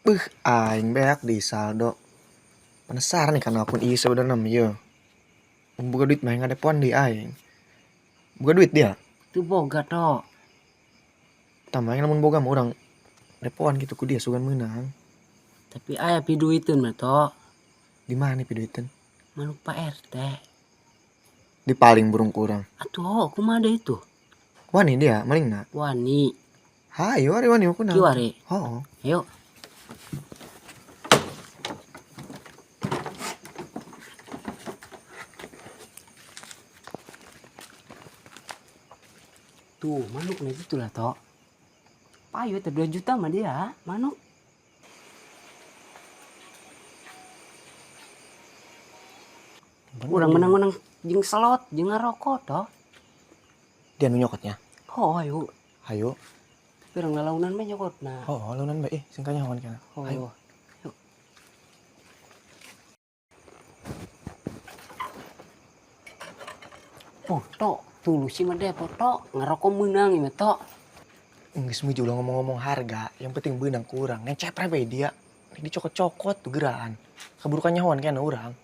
Beuh, aing beak di saldo. Penasaran nih karena akun ieu sebenarnya mah ieu. Mun boga duit mah ngadepoan deui aing. Boga duit dia? Teu boga to. Tah mah aing lamun boga mah urang depoan kitu ku dia sugan meunang. Tapi aya piduiteun mah to. Di mana piduiteun? Manuk Pak RT. Di paling burung ku urang. Atuh kumaha deui tuh? Wani dia malingna? Wani. Hayu ari wani mah kunaon. Kieu ari. Hooh. Ayo. Tuh, manuk nih itu lah toh. Payu teh 2 juta mah dia, manuk. Urang menang-menang jeung slot, jeung ngarokok toh. Dia nu nyokotnya? Oh, ayo. Hayu. Tapi urang lalaunan mah nyokotna. Oh, launan bae, sing kanyahoan kana. Oh. Hayu. Yuk. Oh, tok, tulus sih mah depo tok, ngarokok meunang ieu mah tok. Geus meuju ulah ngomong-ngomong harga, yang penting beunang ku urang. Ngecepre bae dia. Nek dicokot-cokot tuh geraan. Kaburu kanyahoan kana urang.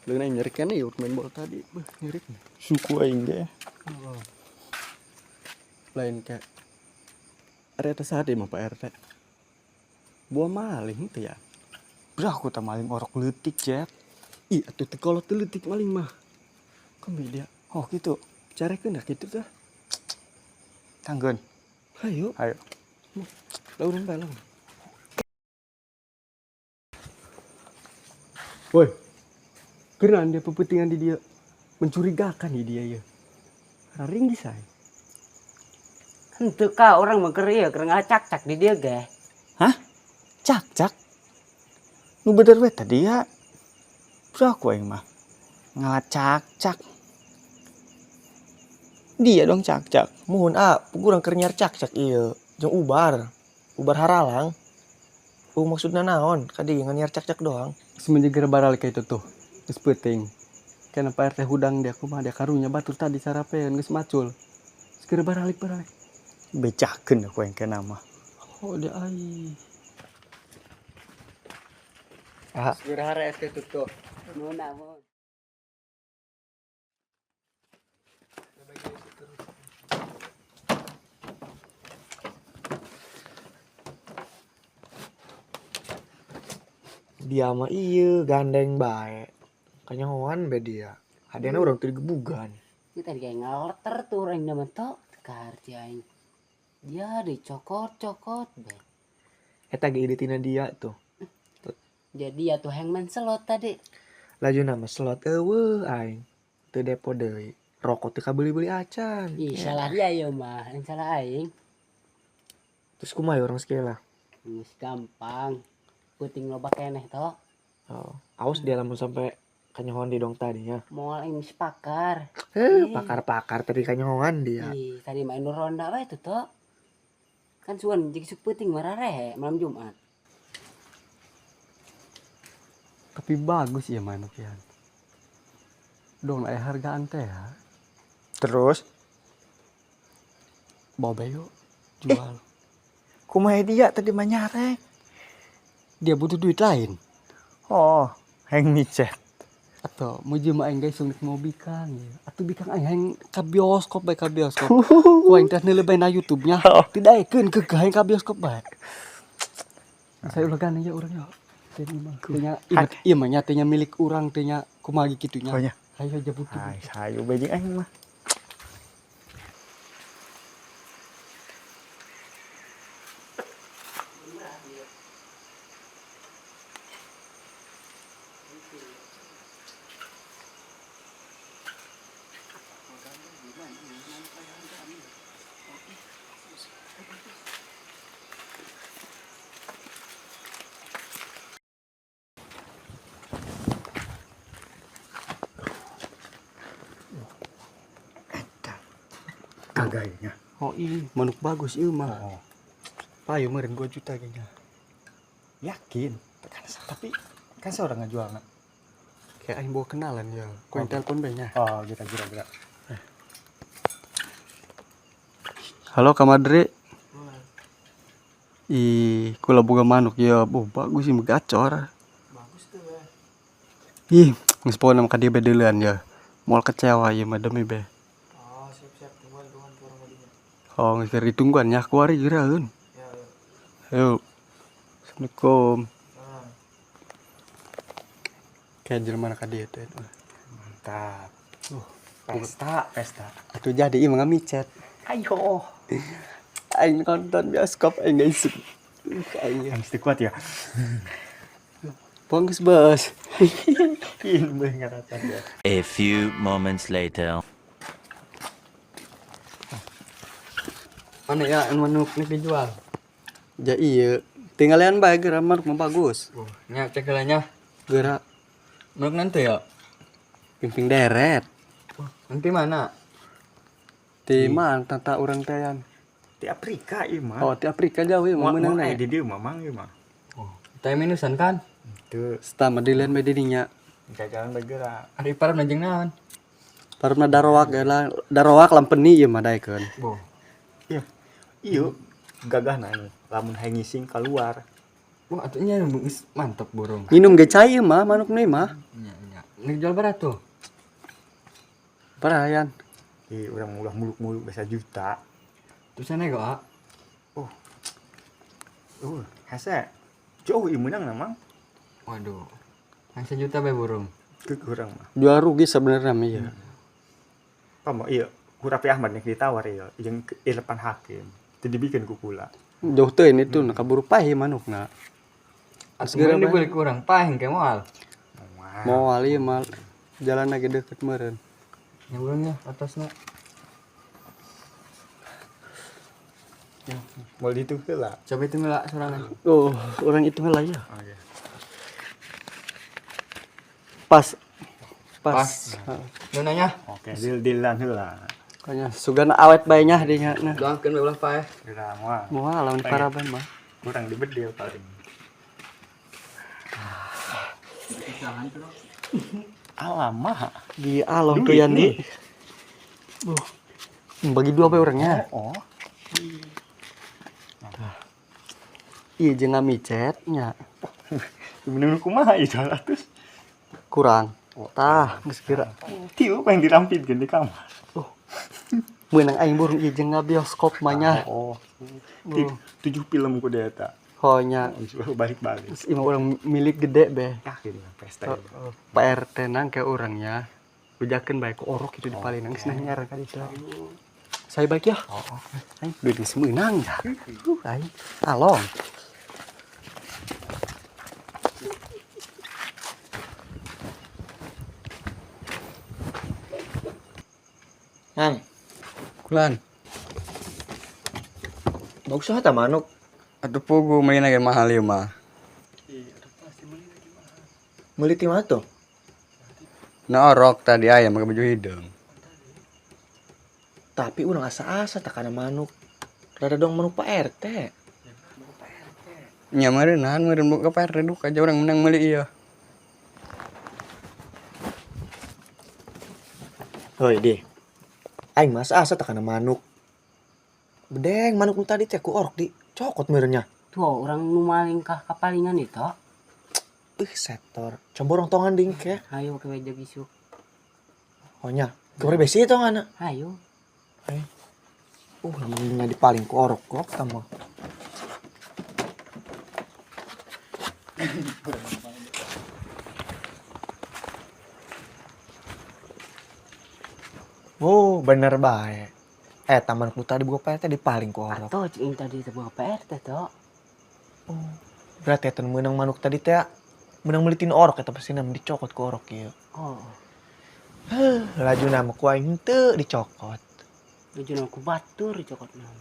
Leun aing nyeri keneh ieu main bola tadi. Beuh, nyeri. Suku aing ge. Oh. Lain ka ari eta saha deui mah Pak RT? Buah maling teh ya. Brah ku teh maling orok leutik, Jet. Ih, atuh teu kolot teu leutik maling mah. Kumaha dia? Oh, kitu. Carekeun dah kitu tah. Tanggeun. Hayu. Hayu. Lamun bae lamun. Woi. Geran dia pepetingan di dia. Mencurigakan di dia ya. Raring say. Henteu ka urang mah keur ieu keur ngacak-cak di dia ge. Hah? Cak-cak? Nu bener we tadi ya. Bro aku aing mah. Ngalacak-cak. Dia dong cak-cak. Muhun ah, urang keur nyiar cak-cak ieu. Jeung ubar. Ubar haralang. Maksudna naon? Ka dieu ngan nyiar cak-cak doang. Semenjak baralik ka itu tuh. Geus peuting. Kana Pak RT hudang dia kumaha dia karunya batur tadi sarapeun geus macul. Segera baralik baralik. Becakeun aku yang kena mah. Oh dia ai. Ah. Segera harees ka itu tuh. Nuhun amun. Dia mah ieu gandeng bae. Kanyahoan bae dia. Hadena urang teu digebugan. Ieu tadi kayak ngaleter tuh urang mah tok kaharti aing. Dia dicokot-cokot bae. Eta ge ide tina dia tuh. Jadi ya tuh hangman slot tadi. Lajuna mah slot eueuh aing. Teu depo deui. Rokok teu kabeuli-beuli acan. Ih, salah dia ieu mah, lain salah aing. Terus kumaha urang sekolah? Geus gampang. Peuting loba keneh tok. Oh, awas dia lamun sampai kanyahoan di dong tadinya. Moal aing geus pakar. Pakar-pakar tadi kanyahoan dia. Ih, tadi main ronda wae tuh tok. Kan suan jeung sok peuting mah rarehe malam Jumat. Tapi bagus ya manuk ya. Dong aya hargaan teh ya. Terus bawa bae yuk jual. Kumaha dia tadi mah nyarek? Dia butuh duit lain. Oh, heng micet. Atau mau jelema aing guys sungit mau bikang ya. Atuh bikang aing hayang ka bioskop bae ka bioskop. Ku aing teh neuleuh bae na YouTube-nya. Oh. Teu daekeun keukeuh hayang ka bioskop bae. Saya ulah gandeng ya urang ya. Teh mah teh nya ieu mah nya teh nya milik urang teh nya kumaha kitu nya. Oh nya. Hayu jabuti. Hai, hayu bae jeung aing mah. Kagaknya. Oh iya, manuk bagus iya mah. Oh. Payu meureun 2 juta kayaknya. Yakin? Tapi kan seorang ngejual nak. Kayak aing bawa kenalan ya. Kau yang Oh. telepon bae nya. Oh, kira-kira. Halo Kak Madri. Ih, Kula boga manuk ya, oh, bagus sih gacor. Bagus tuh ya. Ih, geus pokona mah ka dieu be deuleun ya. Moal kecewa ieu mah demi be. Oh, siap-siap tungguan tungguan ke orang madinya. Oh, geus ditungguan nya kuari geuraeun. Ya, ya. Ayo. Assalamualaikum. Nah. Kayak jelema ka dieu teh. Mantap. Pesta, pesta. Atuh jadi ieu mah ngamicet. Ayo. Aing nonton bioskop aing geus. Aing Yang mesti kuat ya. Bangkus bos. Ini boleh ngarasan ya. A few moments later. Mana ya anu manuk nih dijual? Ja iya, tinggalian bae geura manuk mah bagus. Oh, nya cek heula nya. Geura Manuk nanti ya? pingping deret. Nanti mana? Di mana tata urang teh yan? Di Afrika ieu mah. Oh, di Afrika jauh ya Moal meunang aya na. di dieu mah mang ieu mah. Oh, teh minusan kan? Teu Setama di lain bae didinya. jajalan bae geura. Ari parab jeung naon? Parabna daroak lah, daroak lampeni ieu mah daekeun. Boh. Iya. Iya, gagah nanya. Lamun hayang ngising keluar. Wah, atuh nya geus mantep burung. Nginum ge cai ieu mah manuk nih mah. Nya nya. Nek jual berapa tuh? Parayan. Ih, urang ulah muluk-muluk bisa juta. Terus nego ah. Hese. Jauh ieu meunang na mang. Waduh. Yang sejuta bae burung. Ke urang mah. Jual rugi sebenarnya mah ieu. Pamo ieu ku Raffi Ahmad nek ditawar ieu jeung Irfan Hakim. Teu dibikeun ku kula. Jauh teh ini tuh nah kaburu paeh manukna. Atuh Segera mun bae. dibeli kurang paeh ke moal. Moal. Moal ieu mah jalan lagi deket meureun. Nya burungnya atasna. Moal ditu heula. Coba itu heula sorangan. Oh, orang itu lah ya. Oke. Pas. Pas. Pas. Nu nanya, Oke, deal-dealan heula. Kayaknya sugana awet bae nya dinya nah. doakeun bae ulah paeh. Geura moal. Moal lamun paraban mah. Kurang dibedil paling. Alamak. Di along tuh yan di. Bagi dua bae orangnya. Oh, Iya jeung ngamicet nya bener kumaha ieu 200? Kurang. Tah, geus geura. Tiu yang dirampitkeun di kamar. Meunang aing burung ieu jeung ngabioskop mah nya. Oh. Tujuh film ku dia eta. Oh nya. Balik-balik. Geus imah urang milik gede be. Yakin mah pesta ieu. Pak RT nang ke orangnya. Bejakeun bae ku orok itu di paling geus nah nyaran ka ditu. Saya baik ya. Aing duit geus meunang ya. Aing along. Nang, Kulan. bagus lah ta manuk. Atuh pugu meulina ge mahal ieu mah. Meuli ti mana tuh? Na orok tadi aya make baju hideung. Tapi urang asa-asa tak kana manuk. Rada dong manuk Pak RT. Nya meureun meureun buka Pak RT duka aja urang menang meuli ieu. Hoi deh. Aing mah asa-asa tak kana manuk. Bedeng manuk nu tadi teh ku orok di cokot meureunnya. Tuh orang nu maling kah kapalingan itu. Ih, setor. Coba orang tongan ding ke. Ayo ke meja isuk. Oh nya, kemarin besi tongan. Ayo. Namanya dipaling ku orok kok tambah. Oh, bener bae. Taman ku tadi buka PRT dipaling ku orok. Atuh cing tadi teh buka PRT toh. Oh, berarti eta nu meunang manuk tadi teh meunang meulitin orok eta pasti nam dicokot ku orok ieu. Oh. Heuh, lajuna mah ku aing teu dicokot. Lajuna ku batur dicokot mah.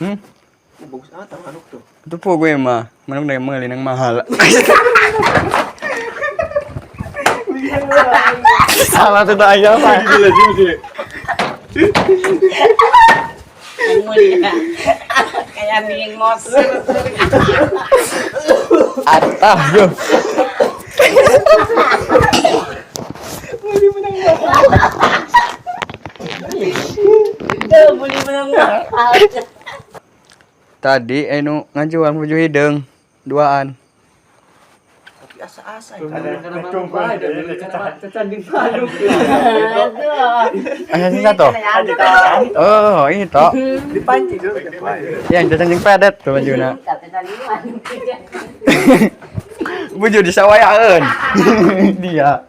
Oh, bagus amat manuk tuh. Itu pugu mah, manuk dari meuli nang mahal. Salah tuh ayam. Kayak nih ngosir. Atah yo. Beli menang. Beli menang. Tadi anu ngajual baju hideung duaan. Tapi asa-asa. Aya sih satu. Oh, ini toh. Dipancing dulu. Yang cacan jeung pedet tuh bajuna. Baju disawayaeun. Dia.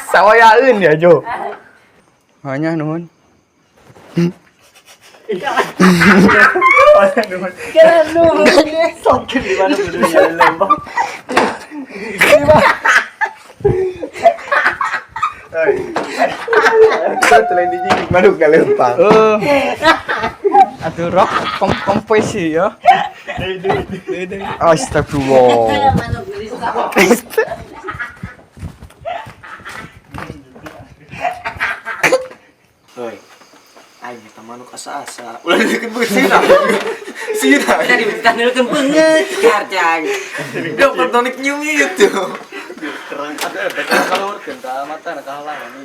Sawayaeun dia, Jo. Hanya nuhun. Sakit di mana bajunya lembang. Satu lain dijigit manuk gak lempang. Eh. Aduh rok kom komposisi ya. Astagfirullah. Oi. Aing eta manuk asa-asa. Ulah dikeun beungeut sina. Sina. Tadi minta nilkeun beungeut karti aing. Dapat tonik nyumi itu. Terang ada efek kalau mata nak kalah nih.